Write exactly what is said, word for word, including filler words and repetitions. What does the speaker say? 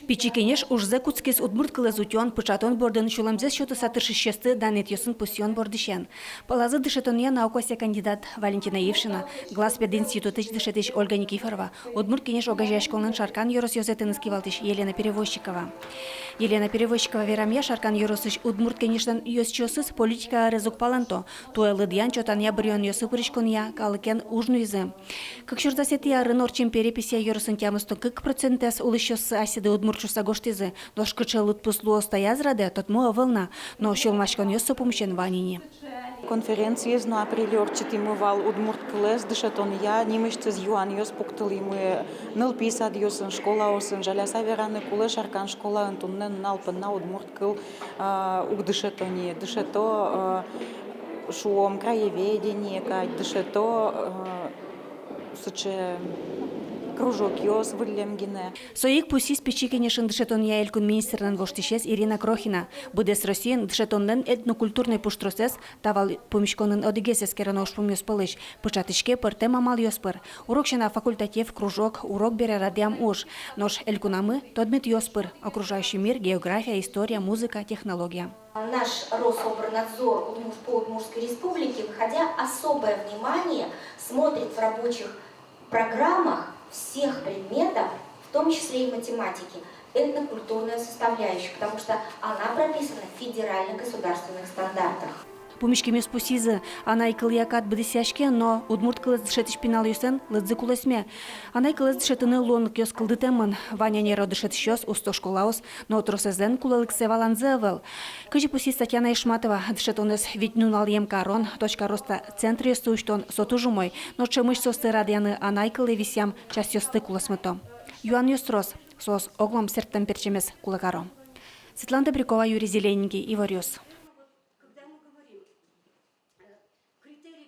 Пичи Кенеш ужзэ кутскиз удмурт кылэз утён, пыӵатон бордын сюлэмзэс сётыса тыршисьёсты данэтъёсын пусъён бордысен. Пӧлазы дышетонъя наукаосъя кандидат Валентина Ившина, Глаз пединститутысь дышетӥсь Ольга Никифорова, Удмурт Кенеш огазеяськонлэн Шаркан ёрос ёзэтыныз кивалтӥсь Елена Перевозчикова. Елена Перевозчикова верамъя, Шаркан ёросысь Удмурт Кенешлэн ёзчиосыз политика ӧрез уг палэнто, туэ лыдъян-чотанъя быръёнъёсы пыриськонъя калыкен уж нуизы. Кык сюрс дасэтӥ арын ортчем переписья ёросын тямыстон кык процентэз улӥсьёссы асьсэды удмурт шуыса гожтӥзы, нош кыӵе лыдпус луоз таяз радэ, тодмо ӧвӧл на, но сюлмаськонъёс со пумысен вань ини. Конференциез но апреле ортчытӥмы вал удмурт кылэз дышетонъя, нимысьтыз юанъёс пуктылӥмы нылпи садъёсын, школаосын. Жаляса вераны кулэ, Шаркан школаын туннэ нунал понна удмурт кыл, а, уг дышето ни, дышето, а, шуом, краеведение кадь, дышето, а, сыӵе кружокъёс выллем гинэ. Со ик пусйиз Пичи Кенешын дышетонъя элькун министрлэн воштӥсез Ирина Крохина. Быдэс Россиын дышетонлэн этнокультурной пуштросэз та вал пумиськонын одӥгез эскероно ужпумъёс пӧлысь. Пыӵатӥське пӧртэм амалъёс пыр: урок сяна факультатив, кружок, урок бере радъям уж. Нош элькунамы тодметъёс пыр: окружающий мир, география, история, музыка, технология. Наш Рособрнадзор Удмур-, по Удмуртской Республике, выходя, особое внимание смотрит в рабочих программах всех предметов, в том числе и математики, этнокультурная составляющая, потому что она прописана в федеральных государственных стандартах. Пумиськемъёс пусйизы: анай кылъя кат быдэсъяське, но удмурт кылэз дышетӥсь пиналъёслэн лыдзы кулэсме. Анай кылэз дышетыны луонлыкъёс кылдытэмын. Вань ӧнеро дышетӥсьёс, усто школаос, но тросэзлэн кулэлыксэ валанзы ӧвӧл. Кызьы пусйиз Татьяна Ишматова, дышетонэз вить нуналъем карон, «Точка роста» центръёсты усьтон — со туж умой, но ӵемысь соосты радъяны анай кылэ висъям частьёсты кулэсмыто. Юанъёс трос, соос оглом сэрттэм-пертчемез кулэ каро. Светлана Добрякова, Юрий Зелененький, «Иворъёс».